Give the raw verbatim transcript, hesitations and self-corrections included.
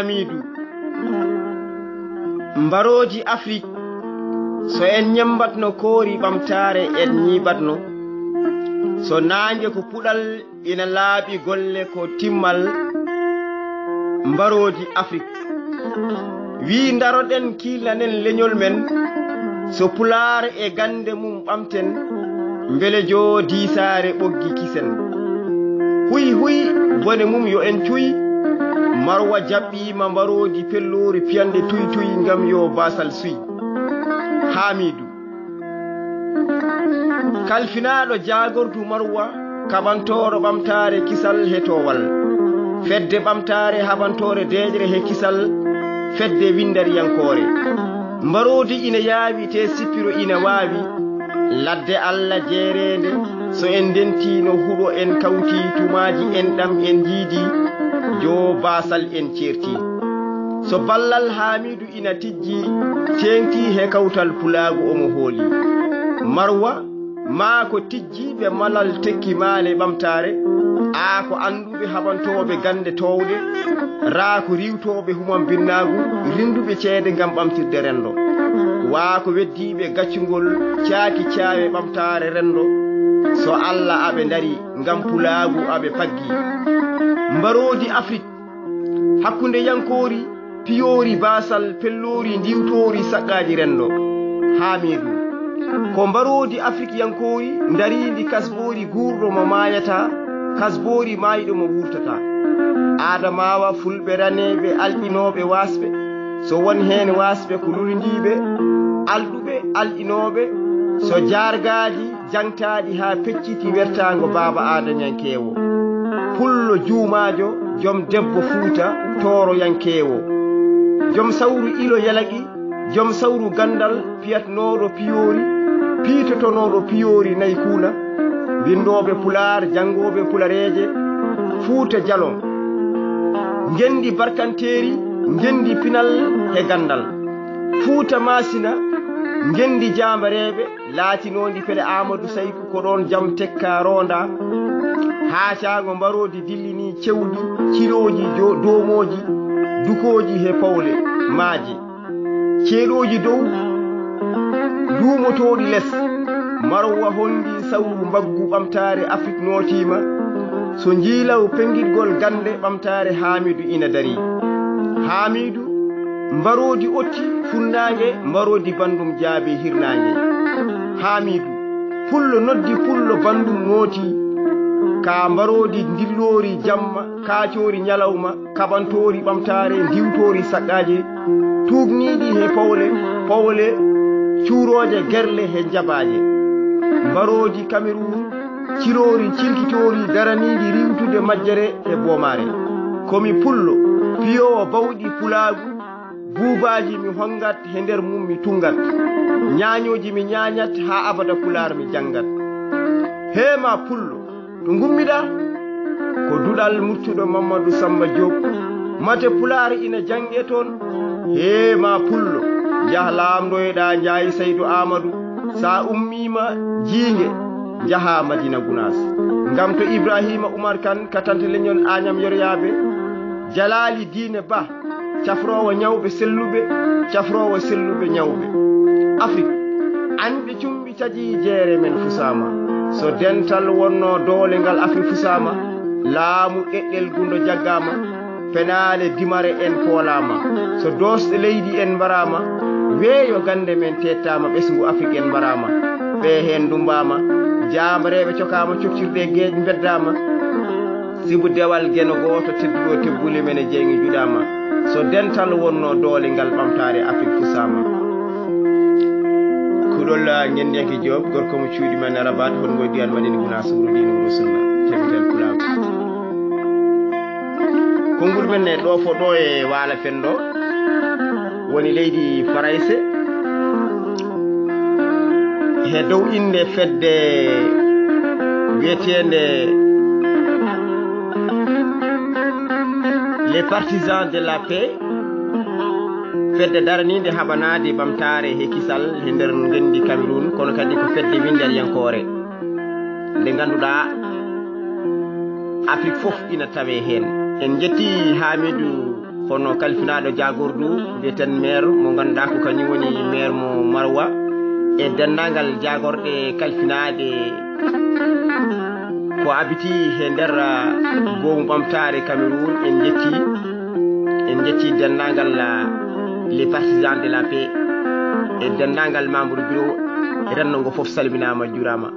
Hamidu. Mbarooji Afrik, so en ñemmbatno koori ɓamtaare, en ñiiɓatno. So naange ko puɗal, ina laaɓi golle ko timmal. Mbarooji Afrik. Wii ndaroɗen, kiilanen leñol men, so pulaar e gannde mum ɓamten, mbele joo diisaare ɓoggi kisen. Huy, huy, bone mum yo en cuy. Marwa jaɓɓiima mbaroodi pelloori piyanɗe tuy tuy ngam yo baasal suy. Haamiidu. Kalfinaaɗo jaagordu Marwa, kaɓantooɗo ɓamtaare kisal he toowal. Fedde ɓamtaare haɓantoore deeƴre he kisal, fedde winndariyankoore. Mbaroodi ina yaawi te sippiro ina waawi. Ladde Alla jeereende, so en ndentiino huɗo en kawti tumaaji enɗam en njiidi, joo baasal en ceerti. So ballal Haamiidu ina tijji, teeŋti he kawtal pulaagu omo hooli. Marwa, maa ko tijjiiɓe malal tekki maale ɓamtaare, aa ko annduɓe haɓantooɓe gannde toowɗe, raa ko riiwtooɓe humambinnaagu, rinnduɓe ceede ngam ɓamtirde renndo. Waa ko weddiiɓe gaccungol caaki caawe ɓamtaare renndo, so Alla aɓe ndari ngam pulaagu aɓe paggi. Mbaroodi Afrik, hakkunde yankoori, piyoori baasal, pelloori, ndiwtoori, saqqaaji renndo. Haamiidu. Ko mbaroodi Afrikyankoori ndariindi kasboori guurɗo mo maayataa, kasboori maayɗo mo wuurtataa. Aadamaawa, fulɓe raneeɓe, alɗinooɓe waasɓe, so won heen waasɓe ko lulindiiɓe, alɗuɓe, alɗinooɓe, so jaargaadi, jaŋtaaɗi haa pecciti wertaango baaba aadañankeewo. Pullo juumaajo, jom debbo Fuuta, tooroyankeewo. Jom sawru ilo yalaɗi, jom sawru ganndal, piyatnooɗo piyoori, piitotonooɗo piyoori nayi kuuna. Winndooɓe Pulaar, janngooɓe Pulareeje, Fuuta Jalon. Ngenndi barkanteeri, ngenndi pinal e ganndal. Fuuta Maasina, ngenndi jaambareeɓe, laatinoondi pele Aamadu Sayku, ko ɗoon jam tekka roonda. Haacaango mbaroodi dillinii cewɗi, cirooji, jo-, doomooji, dukooji he pawle maaje. Ceeɗooji dow, duumotooɗi les. Marwa honndi sawru mbaggu ɓamtaare Afrik nootiima. So njiilaw penngitgol gannde ɓamtaare Haamiidu ina darii. Haamiidu, mbaroodi otti funnaange, mbaroodi banndum jaabii hirnaange. Haamiidu, pullo noddi pullo banndum nooti. Ka mbaroodi ndilloori jamma, kaacoori ñalawma, kaɓantoori ɓamtaare, ndiwtoori saqqaaje, tuugniiɗi he powle, powle, cuurooje gerle he njabaaje. Mbaroodi Kamerun, ciroori, cirkitoori, daraniiɗi riiwtude majjere e boomaare. Ko mi pullo, piyoowo bawɗi pulaagu, buubaaji mi honngat, he nder mum mi tunngat. Ñaañooji mi ñaañat, haa abada pulaar mi janngat. Hee ma pullo, to ngummiɗaa? Ko duɗal murtuɗo Mammadu Sammba Joob. Mate pulaar ina jannge toon? Hee ma pullo, njah laamndoyɗaa Njaay Saydu Aamadu. Sa ummiima Jiinge, njahaa Madina Gunaas. Ngam to Ibrahiima Umar Kan, ka tante leñol Aañam Yoroyaaɓe, Jalaali Diine Ba, cafroowo ñawɓe selluɓe, cafroowo selluɓe ñawɓe. Afrik, añɓe cumɓi caji jeere men fusaama. So dental wonno doole ngal Afrik fusaama, laamu ɗeɗɗel gundo jaggaama, penaale dimare en poolaama. So doosɗe leydi en mbaraama, weeyo gannde men teettaama, ɓesngu Afrik en mbaraama. Ɓe heen ndumbaama, jaambareeɓe cokaama, coktirɗe geej mbeddaama. Sibu dewal geno gooto tedduɗo tebbuli men e jeyŋi juɗaama. So dental wonno doole ngal ɓamtaare Afrik fusaama. Kuɗol ngendiyanke Joob, gorko mo cuuɗi men Rabat, hongo diyan Madina Gunaas, wuro diine wuro sunna, tebital pulaagu. Konngol men ne ɗo fo ɗo e Waala Fenndo, woni leydi Farayse, he dow innde fedde wiyeteende Les Partisans de la Paix, fedde daraniinde haɓanaade ɓamtaare he kisal he nder ngenndi Cameroun, kono kadi ko fedde winndariyankoore nde ngannduɗaa Afrik fof ina tawee heen. En njetti Hamidou Kono kalfinaaɗo jaagordu, mbiyeten maire mo ngannduɗaa ko kañum woni maire mo Maroua, e denndaangal jaagorɗe kalfinaaɗe ko abiti he nder, ah, goomu ɓamtaare Cameroun, en njetti, en njetti denndaangal, ah, les partisans de la paix, e denndaangal membre bureau, renndo ngo fof salminaama, juuraama.